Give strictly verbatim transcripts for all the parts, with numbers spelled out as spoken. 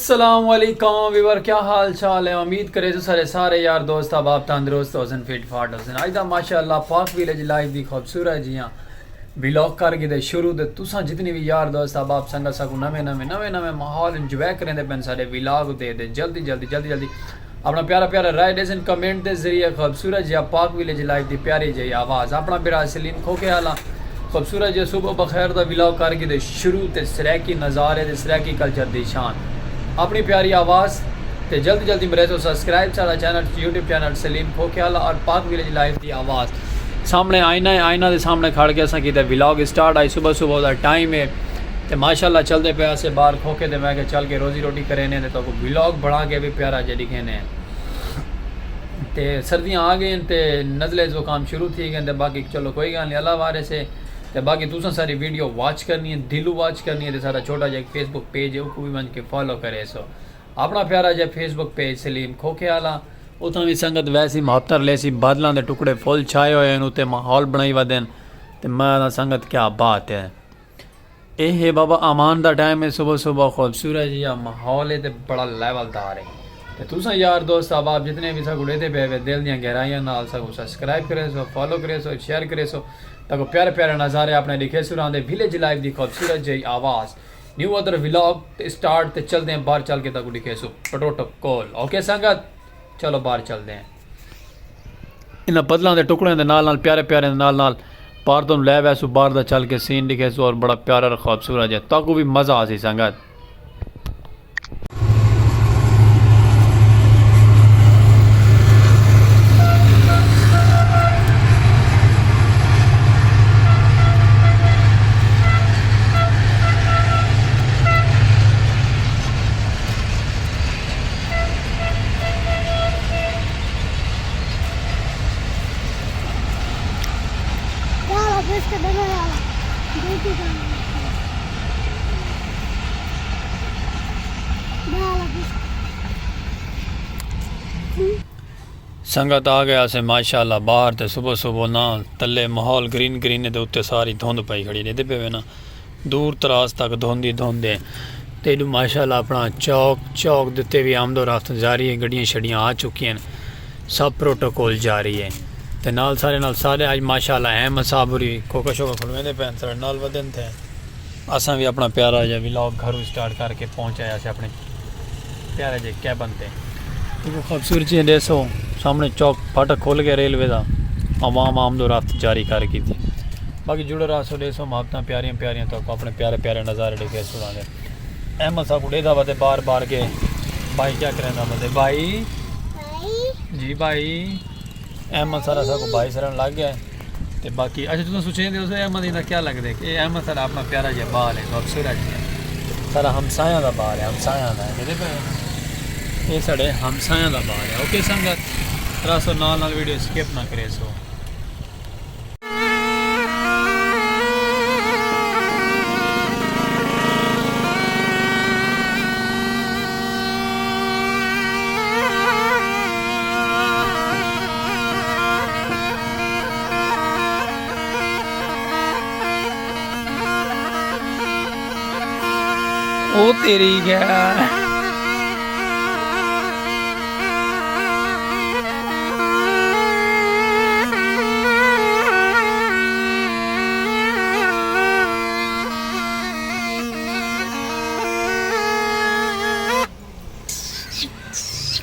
السلام علیکم ویور، کیا حال چال ہے؟ امید کرے جو سارے سارے یار دوست احباب تندرست ہوسن، فٹ فاٹ ہوسن۔ اج دا ماشاءاللہ پاک ویلیج لائف دی خوبصورت جیاں ولاگ کر گھدے شروع۔ تے تساں جتنی وی یار دوست احباب سنگت ساکوں نویں نویں نویں نویں ماحول انجوائے کریندے پن ساڈے ولاگ تے، تے جلدی جلدی جلدی جلدی اپنا پیارا پیارا رائے ڈیسن کمنٹ دے ذریعے۔ خوبصورت جیہا پاک ویلیج لائف دی پیاری جیہی آواز، اپنا بھرا سلیم کھوکھے آلا۔ خوبصورت جیہا صبح بخیر دا ولاگ کر گھدے شروع، تے سرائیکی نظارے تے سرائیکی کلچر دی شان۔ اپنی پیاری آواز تے جلدی جلدی مریسو سبسکرائب ساڈا چینل، یوٹیوب چینل سلیم کھوکھے آلا اور پاک ویلیج لائف دی آواز۔ سامنے آئینہ ہے، آئینہ دے سامنے کھڑ کے اساں کیتے ولاگ سٹارٹ۔ آئی صبح صبح دا ٹائم ہے تے ماشاءاللہ چلدے پئے اسے باہر کھوکھے تے، میں کہ چل کے روزی روٹی کرینے تے تہاکوں ولاگ بنا کے وی پیارا جیہا ڈکھینے۔ تے سردیاں آ گئین تے نزلے زکام شروع تھی گئین تے باقی چلو کوئی گالھ نی، اللہ وارث ہے۔ تے باقی تساں ساری ویڈیو واچ کرنی ہے، دلوں واچ کرنی ہے تے ساڈا چھوٹا جیہا فیس بک پیج ہے، اوکوں وی ونج کے فالو کریسو۔ اپنا پیارا جیہا فیس بک پیج سلیم کھوکھے آلا۔ اتھاں وی سنگت ویسی محبتاں رلیسی، بادلاں دے ٹکڑے فل چھائے ہوئے ہن، اتے ماحول بنڑائی ودے ہن۔ تے میں آہداں سنگت کیا بات ہے۔ اے ہے بابا امان دا ٹائم ہے، صبح صبح خوبصورت جیہا ماحول ہے تے بڑا لیول دار ہے۔ تے تساں یار دوست احباب جتنے وی ساکوں ڈیدھے پئے وے، دل دیاں گہرائیاں نال ساکوں سبسکرائب کریسو، فالو کریسو، شیئر کریسو، تاکہ پیارے پیارے نظارے اپنے ڈکھیسو راہندے۔ ویلیج لائف دی خوبصورت جیہی آواز، نیو ادر ولاگ تے سٹارٹ تے چلدے ہیں باہر چل کے تاکوں ڈکھیسو پروٹوکول۔ اوکے سنگت، چلو باہر چلدے ہیں۔ انہاں بدلاں دے ٹکڑیاں دے نال نال، پیارے پیارے دے نال نال، پار توں لے ویسوں باہر دا چل کے سین ڈکھیسوں اور بڑا پیارا اور خوبصورت جیہا، تاکوں وی مزہ آسی سنگت۔ سنگت آ گئے اسے ماشاءاللہ باہر، تے صبح صبح نا تلے ماحول گرین گرین ہے، تے اتے ساری دھند پئی کھڑی ہے، ڈیدھے پئے وے نا۔ دور دراز تک دھند ہی دھند ہے۔ تے ایڈو ماشاءاللہ اپنا چوک، چوک دے اتے وی آمد و رفت جاری ہے، گڈیاں شڈیاں آ چکی ہیں، سب پروٹوکول جاری ہے۔ تے نال سارے نال سارے اج ماشاءاللہ احمد صاحب ہوری کھوکھا شوکھا کھلویندے پئے ہن، ساڈے نال ودن تے اساں وی اپنا پیارا جیہا ولاگ گھروں سٹارٹ کر کے پہنچ آئے اسے اپنے پیارے جے کیبن تے۔ تہاکوں خوبصورتی ڈیسو، سامنے چوک پھاٹک کھل گیا ریلوے دا، عوام آمد و رفت جاری کر گھدی۔ باقی جڑے رہسو، ڈیسو محبتاں پیاریاں پیاریاں، تہاکوں اپنے پیارے پیارے نظارے ڈکھیسوں راہندے۔ احمد صاحب کوں ڈیدھا ودے بار بار کے بھائی کیا کریندا ودے بھائی؟ جی بھائی۔ احمد سارا ساکوں بھائی سرن لگ گیا ہے۔ تے باقی اچھا تساں سوچیندے ہوسو احمد ایندا کیا لگدے؟ اے احمد ساڈا اپنا پیارا جیہا بال ہے، خوبصورت جیہا۔ ساڈا ہمسایاں دا بال ہے، ہمسایاں دا ہے، ڈیدھے پئے ہو؟ اے ساڈے ہمسایاں دا بال ہے۔ اوکے سنگت، رہسو نال نال، ویڈیو سکپ نہ کریسو۔ او تیری گیا۔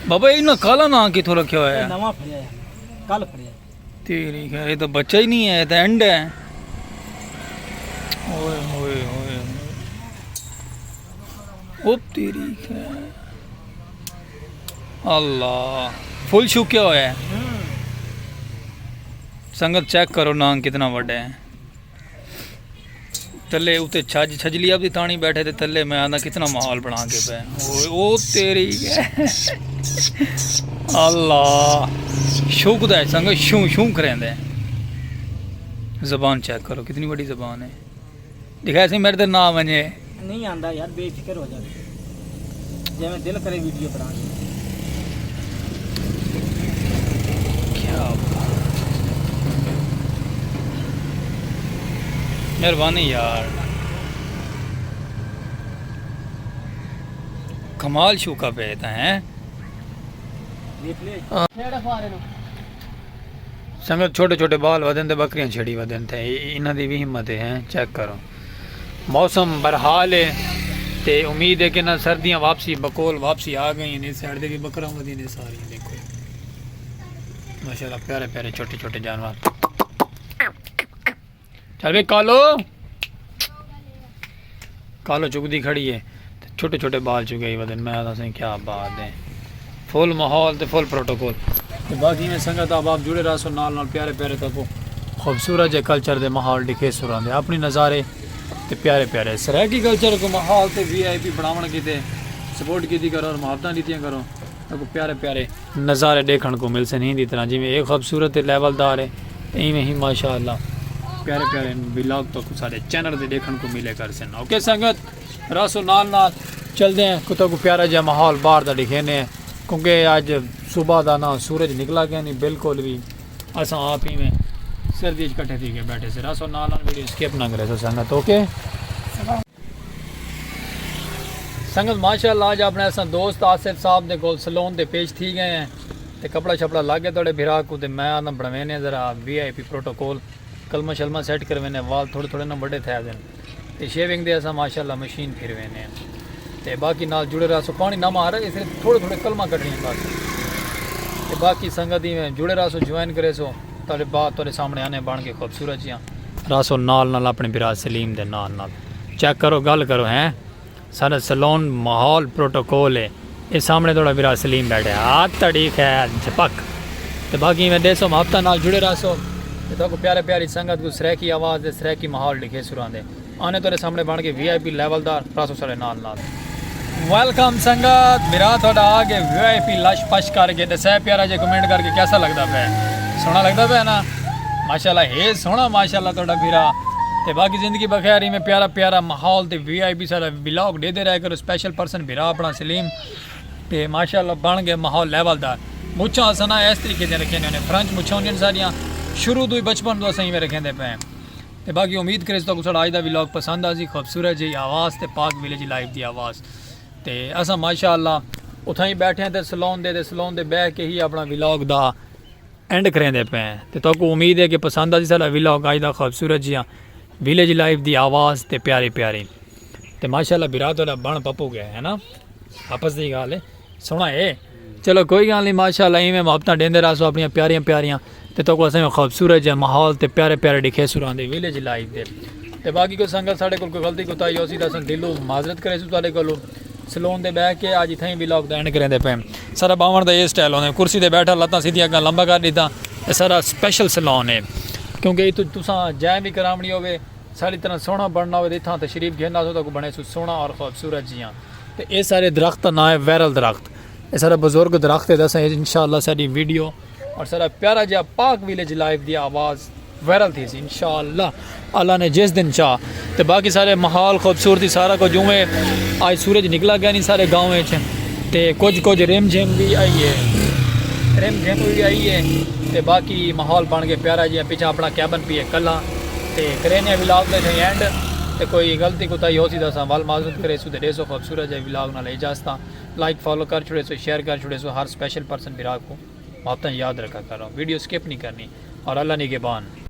بابا، انہاں کالا ناں کتھوں رکھیا ہویا ہے؟ نواں پھڑیا ہے، کل پھڑیا۔ تیری خیر، یہ تو بچہ ہی نہیں ہے، یہ تو اینڈ ہے۔ اوئے ہوئے ہوئے ہوئے۔ او تیری خیر۔ اللہ، فل شوکیا ہویا ہے۔ سنگت چیک کرو ناں کتنا وڈا ہے۔ تلے اتے چھج، چھجلی اب دی تاݨی بیٹھے تے تلے میں آندا کتنا ماحول بݨا کے پئے۔ اوئے او تیری۔ اللہ۔ شوکدا ہے سنگت، شوں شوں کریندے۔ زبان چیک کرو کتنی وݙی زبان ہے۔ ݙکھائے سئیں میݙے تے نہ ونڄے۔ نہیں آندا یار، بے فکر ہو جا، جیویں دل کرے ویڈیو بݨا۔ کیا بات۔ مہربانی یار۔ کمال شوکا پہ تاں ہیں۔ سنگت، چھوٹے چھوٹے بال ودن تے بکریاں چھڑی ودن تے، اے-، انہاں دی وی ہمت ہے، ہیں، چیک کرو۔ موسم برحال ہے تے امید ہے کہ نہ سردیاں واپسی، بقول واپسی آ گئی ہیں۔ اس سائیڈ دے وی بکراں ودیاں نے ساریاں، دیکھو ماشاءاللہ پیارے پیارے چھوٹے چھوٹے جانور۔ چل وے کالو، کالو چگدی کھڑی ہے تے چھوٹے چھوٹے بال چگائی ودن۔ میں آہدا سائیں کیا بات ہے، فل ماحول تے فل پروٹوکول۔ تے باقی میں سنگت احباب جڑے رہسو نال نال، پیارے پیارے تہاکوں خوبصورت جے کلچر دے ماحول ڈکھیسوں راندے، اپنی نظارے تے پیارے پیارے سرائیکی کلچر کوں ماحول تے وی آئی پی بناوݨ کیتے سپورٹ کیتی کرو اور محبتاں ݙتیاں کرو۔ تہاکوں پیارے پیارے نظارے ݙیکھݨ کوں ملسن۔ ہی دی طرح جیویں اے خوبصورت تے لیول دار ہے، ایویں ہی ماشاءاللہ پیارے پیارے ولاگ تہاکوں ساݙے چینل تے ݙیکھݨ کوں ملے کرسن۔ اوکے سنگت، رہسو نال نال، چلدے ہیں، کوں تہاکوں پیارا جیہا ماحول باہر دا ݙکھینے ہیں، کیونکہ اڄ صبح دا نہ سورج نکلا ڳیا نی بالکل وی۔ اساں آپ ایویں سردی اچ کٹھے تھی کے ٻیٹھے سے۔ رہسو نال نال، ویڈیو سکپ نہ کریسو سنگت، اوکے؟ سنگت ماشاءاللہ اڄ اپݨے اساں دوست آصف صاحب دے کول سلون تے پیش تھی ڳئے ہیں تے کپڑا شپڑا لڳ ڳئے تہاݙے بھرا کوں۔ تے میں آہدا بݨوینے ذرا وی آئی پی پروٹوکول، کلمہ شلمہ سیٹ کروینے، وال تھوڑے تھوڑے نہ وݙے تھئے ودن تے شیونگ دے اساں ماشاءاللہ مشین پھروینے ہیں۔ تے باقی نال جڑے رہسو، پاݨی نہ مار، اے صرف تھوڑے تھوڑے کلمہ کڈھݨے بس۔ تے باقی سنگت ایویں جڑے رہسو، جوائن کریسو، تہاݙے بعد تہاݙے سامݨے آنے بݨ کے خوبصورت جیاں۔ رہسو نال نال اپݨے بھرا سلیم دے نال نال۔ چیک کرو، ڳالھ کرو، ہیں؟ ساݙا سلون ماحول پروٹوکول ہے۔ اے سامݨے تہاݙا بھرا سلیم ٻیٹھا ہے۔ ہتھ تڑی خیر جھپک۔ تے باقی میں ݙیسو ہفتہ نال جڑے رہسو۔ تے تہاکوں پیارے پیاری سنگت کوں سرائیکی آواز دے سرائیکی ماحول ݙکھیسوں راندے۔ آنے تہاݙے سامݨے بݨ کے وی آئی پی لیول دار، رہسو ساݙے نال نال۔ ویلکم سنگت، بھرا تہاݙا آ ڳئے وی آئی پی لش پش کر کے۔ ݙسے پیارا جے کمنٹ کر کے کیسا لڳدا پئے؟ سوہݨا لڳدا پئے نا؟ ماشاءاللہ، ہے سوہݨا ماشاءاللہ تہاݙا بھرا۔ تے باقی زندگی بخیر، ایویں پیارا پیارا ماحول تے وی آئی پی ساݙا ولاگ ݙیہدے رہے کرو۔ سپیشل پرسن بھرا اپݨا سلیم۔ تے ماشاءاللہ بݨ ڳئے ماحول لیول دار۔ مچھاں اساں نا اس طریقے دیاں رکھیندے ہوندے، فرنچ مچھاں ہوندیاں ساݙیاں، شروع توں ہی، بچپن توں اساں ایویں رکھیندے پئے ہیں۔ تے باقی امید کریسوں تہاکوں ساݙا اڄ دا ولاگ پسند آسی۔ خوبصورت جئی آواز تے پاک ولیج لائف دی آواز۔ تے اساں ماشاءاللہ اتھاں ہی ٻیٹھے ہیں تے سلون دے، تے سلون دے ٻہہ کے ہی اپݨا ولاگ دا اینڈ کریندے پئے ہیں۔ تے تہاکوں امید ہے کہ پسند آسی ساݙا ولاگ اڄ دا خوبصورت جیہاں ولیج لائف دی آواز تے پیاری پیاری۔ تے ماشاءاللہ بھرا تہاݙا بݨ پپو ڳئے ہے نا؟ آپس دی ڳالھ ہے۔ سوہݨا ہے۔ چلو کوئی ڳالھ نہیں، ماشاءاللہ ایویں محبتاں ݙیندے رہسو اپݨیاں پیاریاں پیاریاں۔ تے تہاکوں اساں خوبصورت جیہاں ماحول تے پیارے پیارے ݙکھیسوں راندے ولیج لائف دے۔ تے باقی کوئی سنگت ساݙے کول کوئی غلطی کوتاہی ہوسی تاں اساں دلوں معذرت کریسوں تہاݙے کولوں۔ سلون دے ٻہہ کے اڄ اتھاں ہی ولاگ دا اینڈ کریندے پئے ہیں۔ ساݙا ٻاہوݨ دا اے سٹائل ہوندے، کرسی تے ٻیٹھا، لتاں سدھیاں اڳاں لمبا کر ݙتا، اے ساݙا سپیشل سلون ہے۔ کیونکہ اتھوں تساں جائیں وی کراوݨی ہووے، ساݙی طرح سوہݨا بݨݨا ہووے تے اتھاں تشریف گھن آسو، تہاکوں بݨیسوں سوہݨا اور خوبصورت جیہاں۔ تے اے سارے درخت دا ناں ہے ویرل درخت۔ اے سارا بزرگ درخت ہے، تے اساں انشاءاللہ ساݙی ویڈیو اور ساݙا پیارا جیہا پاک ولیج لائف دی آواز وائرل تھیسی انشاءاللہ، اللہ نے جس دن چاہ۔ تے باقی سارے ماحول خوبصورتی سارا کجھ اونویں۔ اڄ سورج نکلا ڳیا نہیں سارے گاؤں وچ۔ تے کجھ کجھ رم جھم وی آئی ہے، رم جھم وی آئی ہے۔ تے باقی ماحول بݨ ڳئے پیارا جیہاں، پچھاں اپݨا کیبن پئے کلھا۔ تے کرینے ولاگ دا اتھاں اینڈ۔ تے کوئی غلطی کوتاہی ہوسی تاں اساں ول معذرت کریسوں تے ݙیسو خوبصورت جیہے ولاگ نال اجازتاں۔ لائک فالو کر چھوڑیسو، شیئر کر چھوڑیسو، ہر سپیشل پرسن بھرا کوں محبتاں یاد رکھا کرو، ویڈیو سکپ نہیں کرنی۔ اور اللہ نگہبان۔